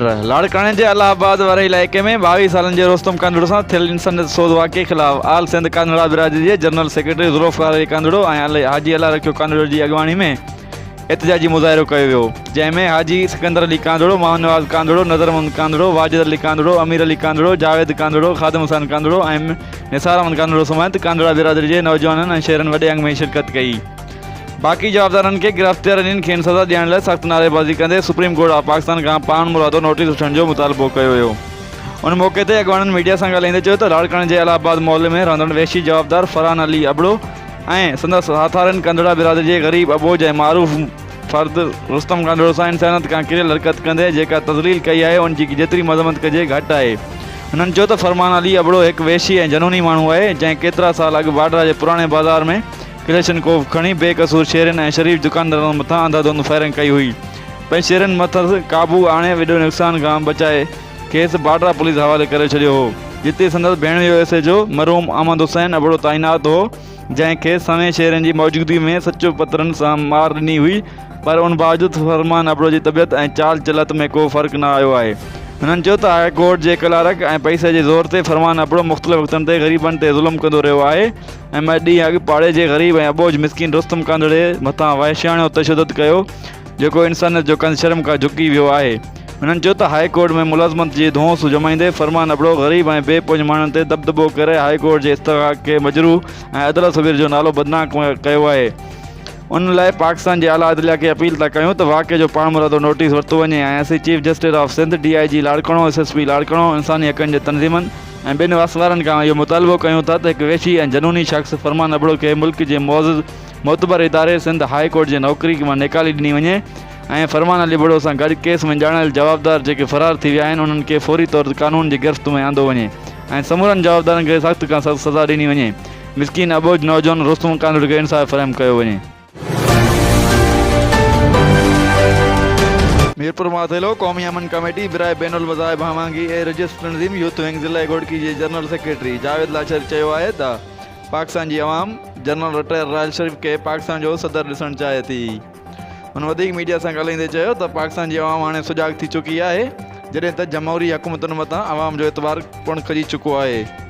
لاڙڪاڻي جي الله آباد واري علائقي ۾ 22 سالن جي رستم ڪانڌڙو سان ٿيل انسانيت سوز واقعي خلاف آل سنڌ ڪانڌڙا برادري جي جنرل سيڪريٽري ذوالفقار علي ڪانڌڙو ۽ حاجي الله رکيو ڪانڌڙو جي اڳواڻي ۾ احتجاجي مظاهرو ڪيو ويو، جنهن ۾ حاجي سڪندر علي ڪانڌڙو، محمد نواز ڪانڌڙو، نظر محمد ڪانڌڙو، واجد علي ڪانڌڙو، امير علي ڪانڌڙو، جاويد ڪانڌڙو، خادم حسين ڪانڌڙو ۽ نثار احمد ڪانڌڙو سميت ڪانڌڙا برادري جي نوجوانن ۽ شهرين وڏي انگ ۾ شرڪت ڪئي. باقي جوابدارن کي گرفتار ڏين کين سزا ڏيارڻ لاء سخت نعريبازي ڪندي سپريم ڪورٽ آف پاڪستان کان پاڻمرادو نوٽيس وٺڻ جو مطالبو ڪيو ويو. ان موقعي تي اڳواڻن ميڊيا سان ڳالهائيندي چيو ته لاڙڪاڻي جي الهه آباد محلي ۾ رهندڙ وحشي جوابدار فرحان علي ابڙو ۽ سندس ساٿارين ڪنڌڙا برادري جي غريب اٻوجهه ۽ معروف فرد رستم ڪانڌڙو سان انسانيت کان ڪريل حرڪت ڪندي جيڪا تذليل ڪئي آهي ان جي جيتري مذمت ڪجي گهٽ آهي. هنن چيو ته فرمان علي ابڙو هڪ وحشي ۽ جنوني ماڻهو آهي جنهن ڪيترا سال اڳ باڊرا جي پراڻي بازار ۾ ڪليشن ڪوف کڻي بي قصور شهرين ۽ شريف دڪاندارن مٿان انڌا ڌنڌ فائرنگ ڪئي هئي پر شهرين مٿس قابو آڻي وڏو نقصان کان بچائي کيس باڊرا پوليس حوالي ڪري ڇڏيو هو، جتي سندس ڀيڻويو ايس ايڇ او مرحوم احمد حسين ابڙو تعينات هو، جنهن کيس سوين شهرين جي موجودگي ۾ سچو پترن سان مار ڏني هئي، پر ان باوجود فرمان ابڙو جي طبيعت ۽ چال چلت ۾ ڪو فرق نه آيو آهي. هنن چيو ته هاء ڪورٽ جي ڪلارڪ ۽ پئسي جي زور تي فرمان ابڙو مختلف وقتن تي غريبن تي ظلم ڪندو رهيو آهي ۽ ٻه ڏينهن اڳ پاڙي جي غريب ۽ اٻوجهه مسڪين رستم ڪانڌڙي مٿان وحشياڻو تشدد ڪيو، جيڪو انسانيت جو ڪنڌ شرم کان جهڪي ويو آهي. هنن چيو ته هاء ڪورٽ ۾ ملازمت جي ڌونس ڄمائيندي فرمان ابڙو غريب ۽ بي پهچ ماڻهن تي دٻدٻو ڪري هاء ڪورٽ جي استحقاق کي مجروح ۽ عدالت صغير جو نالو بدنام ڪيو آهي ان لاء پاڪستان جي اعليٰ عدليه کي اپيل ٿا ڪيون ته واقعي جو پاڻمرادو نوٽيس ورتو وڃي ۽ اسين chief justice of Sindh, D I جي Larkana, S S P Larkana, انساني حقن جي تنظيمن ۽ ٻين واسطيدارن کان اهو مطالبو ڪيون ٿا ته هڪ وحشي ۽ جنوني شخص فرمان ابڙو کي ملڪ جي معزز معتبر اداري سنڌ هاء ڪورٽ جي نوڪري مان نيڪالي ڏني وڃي ۽ فرمان علي ابڙو سان گڏ ڪيس ۾ ڄاڻايل جوابدار جيڪي فرار ٿي ويا آهن انهن کي فوري طور قانون جي گرفت ۾ آندو وڃي ۽ سمورن جوابدارن کي سخت کان سخت سزا ڏني وڃي مسڪين اٻوجهه نوجوان رستم ڪانڌڙ کي انصاف فراهم ڪيو وڃي. ميرپور ماٿيلو، قومي امن ڪميٽي براء بين المذاهب هم آهنگي ۽ رجسٽر تنظيم يوٿ ونگ ضلعي گهوٽڪي جي جنرل سيڪريٽري جاويد لاشاري چيو آهي ته پاڪستان جي عوام جنرل رٽائر راحيل شريف کي پاڪستان جو صدر ڏسڻ چاهي ٿي. هن وڌيڪ ميڊيا سان ڳالهائيندي چيو ته پاڪستان جي عوام هاڻي سجاڳ ٿي چڪي آهي جڏهن ته جمهوري حڪومتن مٿان عوام جو اعتبار پڻ کڄي چڪو آهي.